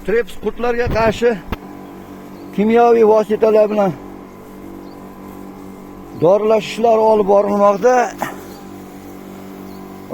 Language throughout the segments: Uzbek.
Trips qurtlarga qarshi kimyoviy vositalar bilan dorilash ishlari olib borilmoqda.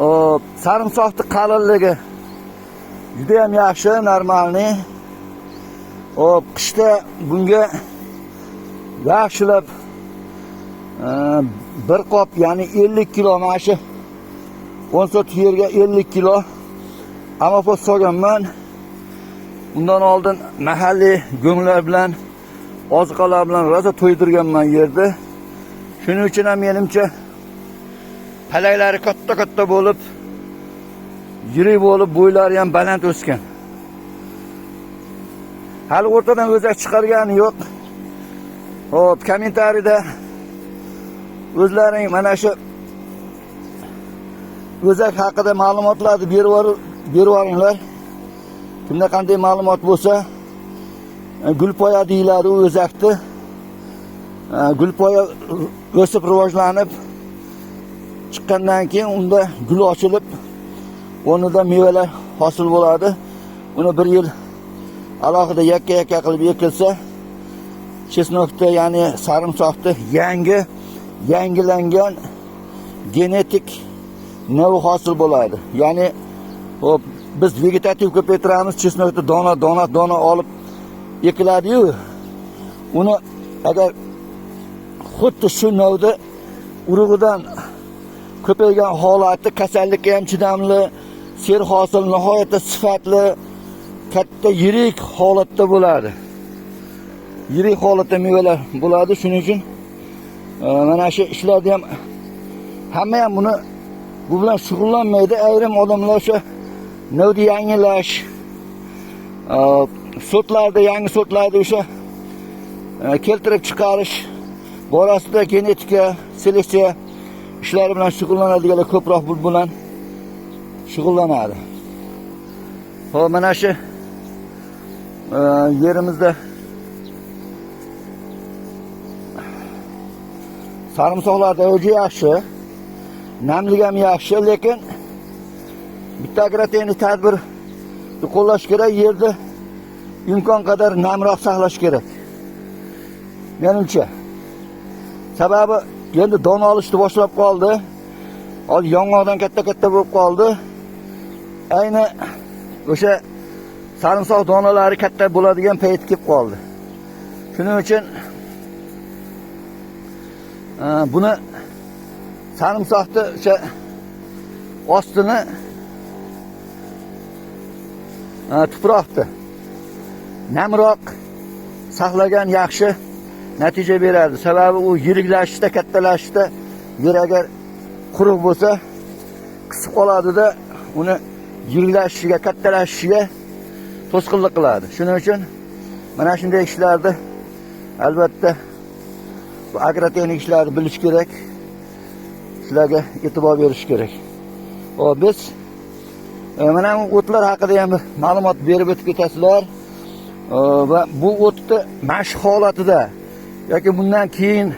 Hop, sarimsoqni qalinligi juda ham yaxshi, нормальный. Hop, qishda bunga yaxshilab bir qop, ya'ni 50 kilo, mana shu 10 sotix yerga 50 kilo amofos solganman. Undan oldin mahalliy go'nglar bilan, oziqalar bilan rosa to'ydirganman yerni. Shuning uchun ham menimcha palaklari katta-katta bo'lib, yirik bo'lib, bo'ylari ham baland o'sgan. Hali o'rtadan o'zak chiqargani yo'q. Xo'p, kommentariyda o'zlaring mana shu o'zak haqida ma'lumotlarni berib yuboringlar. Kimda qanday ma'lumot bo'lsa, gulpoya deyiladi u o'zakni. Gulpoya o'sib rivojlanib chiqqandan keyin unda gul ochilib, o'rnida mevalar hosil bo'ladi. Uni bir yil alohida yakka-yakka qilib ekilsa, чеснок ni, ya'ni sarimsoqni yangi yangilangan genetik navi hosil bo'ladi. Ya'ni hop, biz vegetativ ko'paytiramiz, чеснок ni dona dona dona olib ekiladi-yu, uni agar xuddi shu navda urug'idan ko'paygan holati kasallikka ham chidamli, serhosil, nihoyatda sifatli, katta yirik holatda bo'ladi. Yirik holatda mevalar bo'ladi. Shuning uchun mana shu ishlarda ham hamma ham buni bu bilan shug'ullanmaydi. Ayrim odamlar o'sha navni yangilash, sortlarda, yangi sortlarni o'sha keltirib chiqarish borasida genetika, seleksiya ishlari bilan shug'ullanadiganlar ko'proq bu bilan shug'ullanadi. Xo'p, mana shu yerimizda sarimsoqlar o'zi yaxshi, namlik ham yaxshi, lekin bitta agrotexnik tadbir qo'llash kerak, yerni imkon qadar namroq saqlash kerak. Menimcha. Sababi endi don olishni boshlab qoldi. Hozir yong'oqdan katta-katta bo'lib qoldi. Ayni o'sha sarimsoq donalari katta bo'ladigan payt kelib qoldi. Shuning uchun buni sarimsoqni o'sha ostini tuproqni namroq saqlagan yaxshi natija beradi. Sababi u yiriklashishda, kattalashishda yer agar quruq bo'lsa, qisib qoladida, uni yiriklashishiga, kattalashishiga to'sqinlik qiladi. Shuning uchun mana shunday ishlarni albatta bu agrotexnik ishlarni bilish kerak. Shularga e'tibor berish kerak. Xo'p, biz mana bu o'tlar haqida ham bir ma'lumot berib o'tib ketasizlar. Va bu o'tni mana shu holatida yoki bundan keyin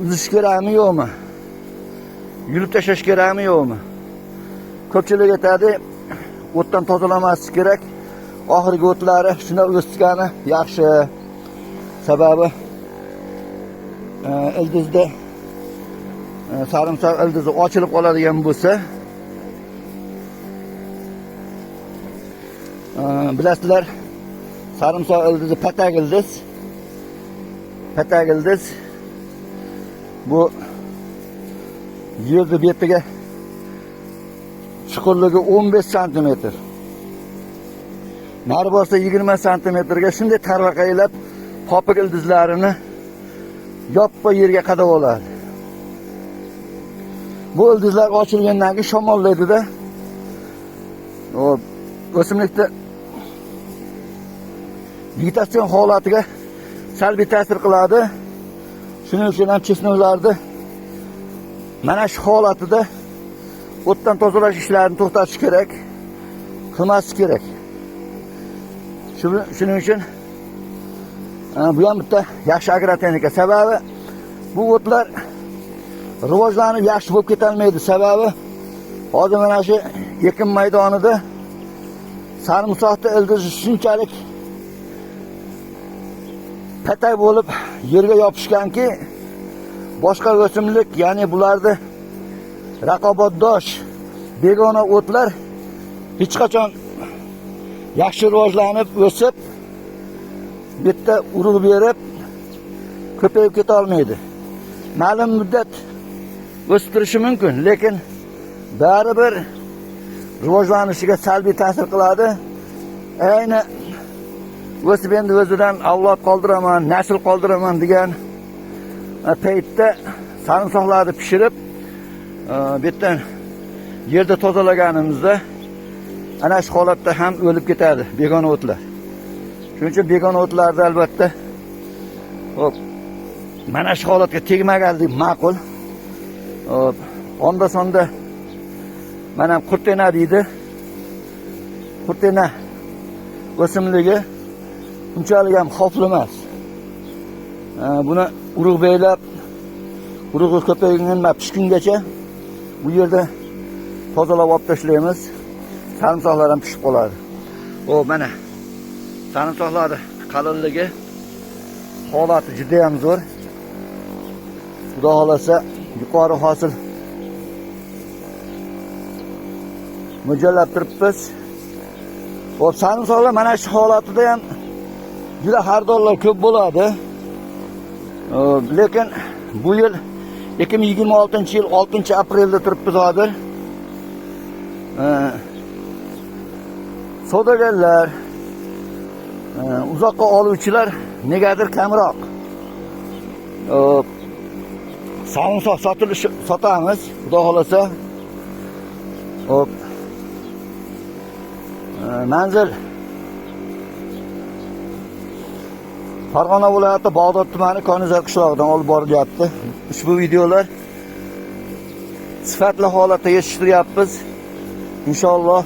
uzish kerakmi yo'qmi? Yulib tashlash kerakmi yo'qmi? Ko'pchilik aytadi, o'tdan tozalamaslik kerak. Oxirgi o'tlari shunda o'sgani yaxshi. Sababi ildizda sarimsoq ildizi ochilib qoladigan bo'lsa, bilasizlar, sarimsoq ildizi patak ildiz. Patak ildiz bu yerni betiga chuqurligi 15 santimetr. Nari borsa 20 santimetrga shunday tarvaqaylab popuk ildizlarini yoppa yerga qadab oladi. Bu ildizlar ochilgandan keyin shamollaydi-da. O'simlikda vegetatsion holatiga salbiy ta'sir qiladi. Shuning uchun ham чеснок larni mana shu holatida o'tdan tozalash ishlarini to'xtatish kerak, qilmaslik kerak. Shuning uchun bu ham bitta yaxshi agrotexnika. Sababi bu o'tlar rivojlanib yaxshi bo'lib ketolmaydi. Sababi hozir mana shu ekin maydonida Sarimsoqni ildizi shunchalik patak bo'lib yerga yopishganki, boshqa o'simlik, ya'ni bularni raqobatdosh begona o'tlar hech qachon yaxshi rivojlanib, o'sib, bitta urug' berib ko'payib keta olmaydi. Ma'lum muddat o'sib turishi mumkin, lekin baribir rivojlanishiga salbiy ta'sir qiladi. Ayni o'sib endi o'zidan avlod qoldiraman, nasl qoldiraman degan paytda sarimsoqlarni pishirib, bu yerdan yerda tozalaganimizda ana shu holatda ham o'lib ketadi begona o'tlar. Shuning uchun begona o'tlarni albatta hop mana shu holatga tegmaganlik ma'qul. Hop, onda sonda mana qurtena deydi. Qurtena o'simligi unchalik ham xavfli emas. Buni urug' beylab, urug'i ko'paygan pishgungacha bu yerda tozalab olib tashlaymiz. Sarimsoqlar ham pishib qoladi. O mana sarimsoqlar qalinligi, holati juda ham zo'r. Xudo xolasa yuqori hosil mo'ljallab turibmiz. Hop, sarimsoqlar mana shu holatida ham juda xaridorlar ko'p bo'ladi. Lekin bu yil 2026-yil 6-aprelda turibmiz hozir. Savdogarlar, uzoqqa oluvchilar negadir kamroq. Sarimsoq sotilishi sotamiz, Xudo xolasa. Hop. Manzil Farg'ona viloyati Bag'dod tumani Konizar qishlog'idan olib borilyapti. Ushbu videolar sifatli holatda yetishtiryapmiz. Inshaalloh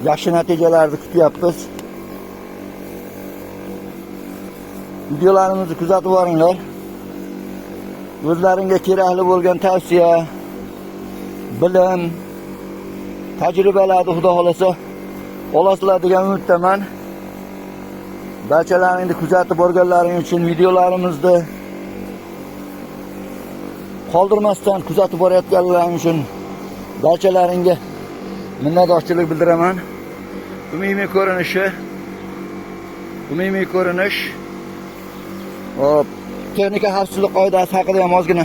yaxshi natijalarni kutyapmiz. Videolarimizni kuzatib boringlar. O'zlaringga kerakli bo'lgan tavsiya, bilim, tajribalarni Xudo xolasa olasizlar degan umiddaman. Barchalaringni kuzatib borganlaring uchun videolarimizni qoldirmasdan kuzatib borayotganlaring uchun barchalaringga minnatdorchilik bildiraman. Umumiy ko'rinishi, umumiy ko'rinish. Hop, texnika xavfsizlik qoidasi haqida ham ozgina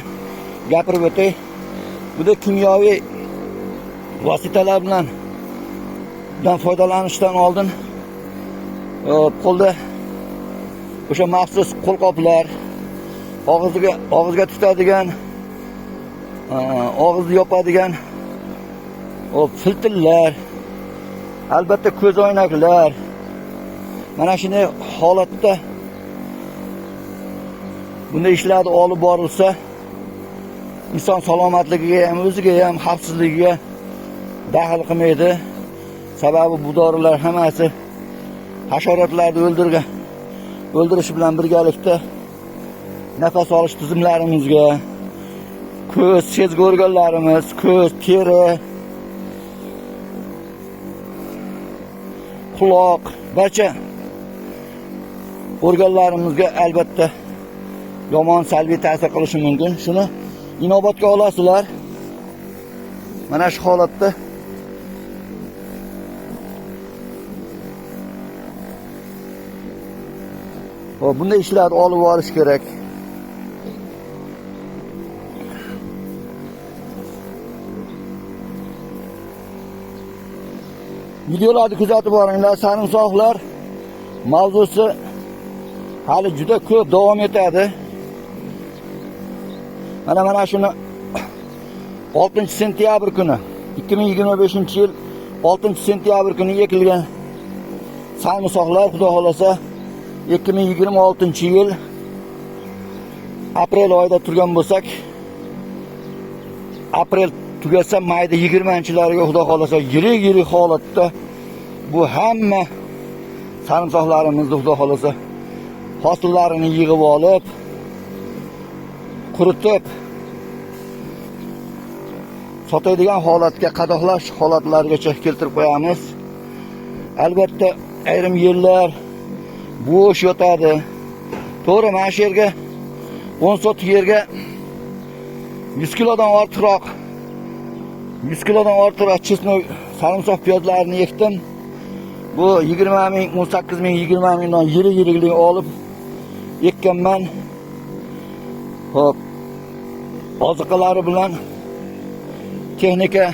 gapirib o'tay. Bunda kimyoviy vositalar bilan foydalanishdan oldin qo'lda o'sha maxsus qo'lqoplar, og'izga tutadigan, og'izni yopadigan filtrlar, albatta ko'zoynaklar, mana shunday holatda bunday ishlarni olib borilsa, inson salomatligiga ham, o'ziga ham, xavfsizligiga daxl qilmaydi. Sababi bu dorilar hammasi hasharotlarni o'ldirish bilan birgalikda nafas olish tizimlarimizga, ko'z, sezgi organlarimiz, ko'z, teri, quloq, barcha organlarimizga albatta yomon salbiy ta'sir qilishi mumkin. Shuni inobatga olasizlar. Mana shu holatda bunday ishlarni olib borish kerak. Videolarni kuzatib boringlar. Sarimsoqlar mavzusi hali juda ko'p davom etadi. Mana shuni 6 sentyabr kuni 2025-yil 6 sentyabr kuni ekilgan sarimsoqlar Xudo xolasa 2026-yil aprel oyida turgan bo'lsak, aprel tugasa mayda 20-lariga Xudo xolasa yirik-yirik holatda bu hamma sarimsoqlarimizni Xudo xolasa hosillarini yig'ib olib, quritib sotadigan holatga, qadoqlash holatlarigacha keltirib qo'yamiz. Albatta ayrim yerlar bo'sh yotadi. To'g'ri, mana shu yerga 10 sotik yerga 100 kilodan ortiqroq 100 kilodan ortiqroq chesnoy sarimsoq piyozlarini ekdim. Bu 20 ming, 18 ming, 20 mingdan yirik-yiriklik olib ekkanman. Xo'p, oziqalari bilan texnika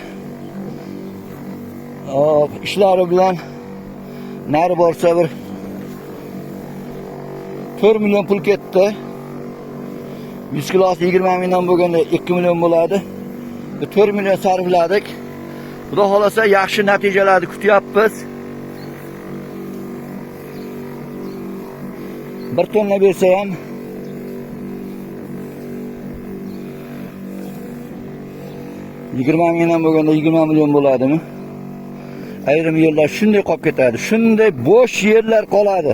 hop, ishlari bilan nari borsa bir 4 million pul ketdi. 100 kilosi 20 mingdan bo'lganda 2 million bo'ladi. 4 million sarfladik. Xudo xolasa yaxshi natijalarni kutyapmiz. 1 tonna bersa ham 20 mingdan bo'lganda 20 million bo'ladimi? Ayrim yerlar shunday qolib ketadi. Shunday bo'sh yerlar qoladi.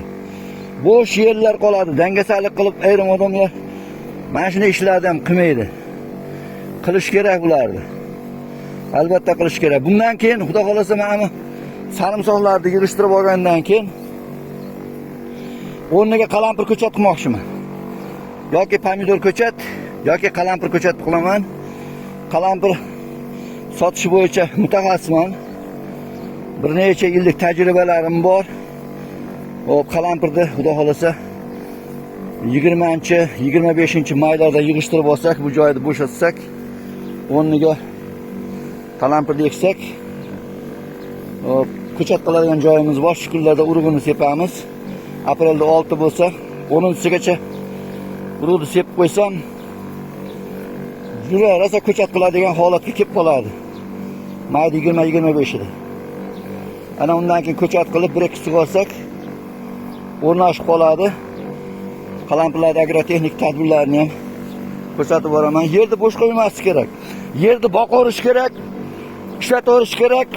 Bo'sh yerlar qoladi. Dangasalik qilib ayrim odamlar mana shunday ishlarni ham qilmaydi. Qilish kerak bularni. Albatta qilish kerak. Bundan keyin Xudo xolasa mana bu sarimsoqlarni yig'ishtirib olgandan keyin o'rniga qalampir ko'chat qilmoqchiman. Yoki pomidor ko'chat, yoki qalampir ko'chat qilaman. Qalampir sotish bo'yicha mutaxassisman. Bir necha yillik tajribalarim bor. O qalampirni Xudo xolasa 20-, 25-maylarda yig'ishtirib olsak, bu joyni bo'shatsak, o'rniga qalampirni eksak, hop, ko'chat qiladigan joyimiz bor. Shu kunlarda urug'ini sepamiz. Aprelda 6 bo'lsa, 10-sigacha urug'ni sepib qo'ysam, juda rosa ko'chat qiladigan holatga kelib qoladi. Mayda 20-25ida. Ana undan keyin ko'chat qilib bir ikki sug'orsak, o'rnashib qoladi. Qalampirlarda agrotexnik tadbirlarni ham ko'rsatib boraman. Yerni bo'sh qo'ymaslik kerak. Yerni boqaverish kerak, ishlataverish kerak,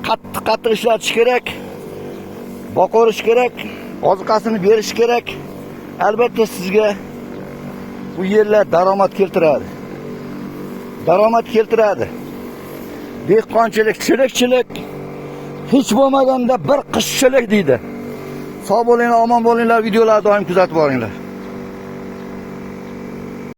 qattiq-qattiq ishlatish kerak, boqaverish kerak, oziqasini berish kerak. Albatta sizga bu yerlar daromad keltiradi. Daromad keltiradi. Dehqonchilik chilikchilik, hech bo'lmaganda bir qishchilik deydi. Sog' bo'linglar, omon bo'linglar, videolarni doim kuzatib boringlar.